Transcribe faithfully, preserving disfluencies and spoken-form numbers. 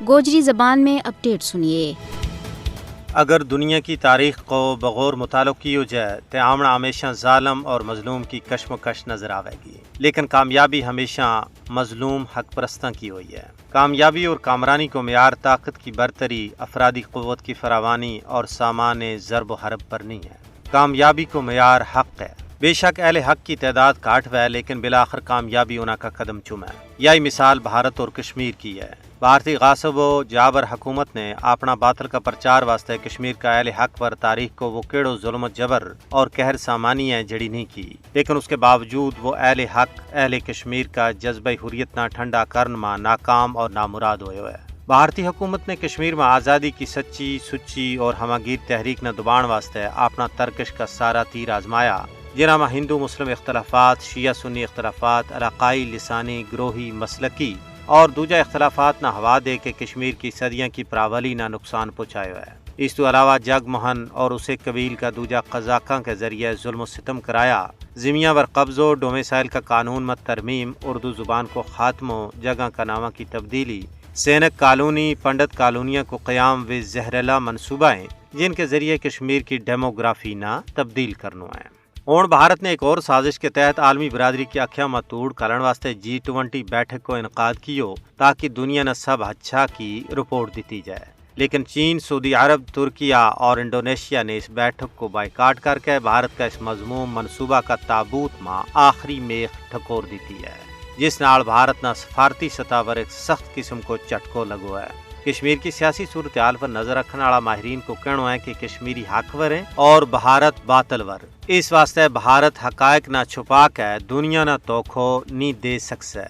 گوجری زبان میں اپڈیٹ سنیے۔ اگر دنیا کی تاریخ کو بغور مطالعو کیو جائے تے آمنا ہمیشہ ظالم اور مظلوم کی کشمکش نظر آوے گی، لیکن کامیابی ہمیشہ مظلوم حق پرستاں کی ہوئی ہے۔ کامیابی اور کامرانی کو معیار طاقت کی برتری، افرادی قوت کی فراوانی اور سامان ضرب و حرب پر نہیں ہے۔ کامیابی کو معیار حق ہے۔ بے شک اہل حق کی تعداد کاٹ ہوئے، لیکن بالآخر کامیابی انہاں کا قدم چوم ہے۔ یہی مثال بھارت اور کشمیر کی ہے۔ بھارتی غاصب و جابر حکومت نے اپنا باطل کا پرچار واسطے کشمیر کا اہل حق پر تاریخ کو وہ کیڑو ظلم و جبر اور قہر سامانی ہے جڑی نہیں کی، لیکن اس کے باوجود وہ اہل حق، اہل کشمیر کا جذبہ حریت نا ٹھنڈا کرن ما ناکام اور نامراد ہوئے ہوئے۔ بھارتی حکومت نے کشمیر ما آزادی کی سچی، سچی اور ہماگیر تحریک نا دبان واسطے اپنا ترکش کا سارا تیر آزمایا، جنہاں ما ہندو مسلم اختلافات، شیعہ سنی اختلافات، علاقائی، لسانی، گروہی، مسلکی اور دوجہ اختلافات نا ہوا دے کے کشمیر کی صدیاں کی پراولی نا نقصان پہنچایو ہے۔ اس تو علاوہ جگ موہن اور اسے قبیل کا دوجہ قزاقاں کے ذریعے ظلم و ستم کرایا، زمیاں پر قبضو، ڈومے سائل کا قانون ما ترمیم، اردو زبان کو خاتمو، جگہ کا نامہ کی تبدیلی، سینک کالونی، پنڈت کالونیاں کو قیام وی زہرلا منصوبہ ہیں، جن کے ذریعے کشمیر کی ڈیموگرافی نا تبدیل کرنو ہے۔ ہن بھارت نے ایک اور سازش کے تحت عالمی برادری کی اکھیاں ما توڑ کھلن واسطے جی ٹوئنٹی بیٹھک کو انعقاد کیو، تاکہ دنیا نا سب ہچھا کی رپورٹ دتی جائے، لیکن چین، سعودی عرب، ترکیہ اور انڈونیشیا نے اس بیٹھک کو بائیکاٹ کر کے بھارت کا اس مذموم منصوبہ کا تابوت ما آخری میخ ٹھکور دتی ہے، جس نال بھارت نا سفارتی سطح پر ایک سخت قسم کو چٹکو لگو ہے۔ کشمیر کی سیاسی صورتحال پر نظر رکھن آڑا ماہرین کو کہنو ہے کہ کشمیری حق ور ہیں اور بھارت باطل ور، اس واسطے بھارت حقائق نا چھپا کے دنیا نا توکھو نہیں دے سکسے۔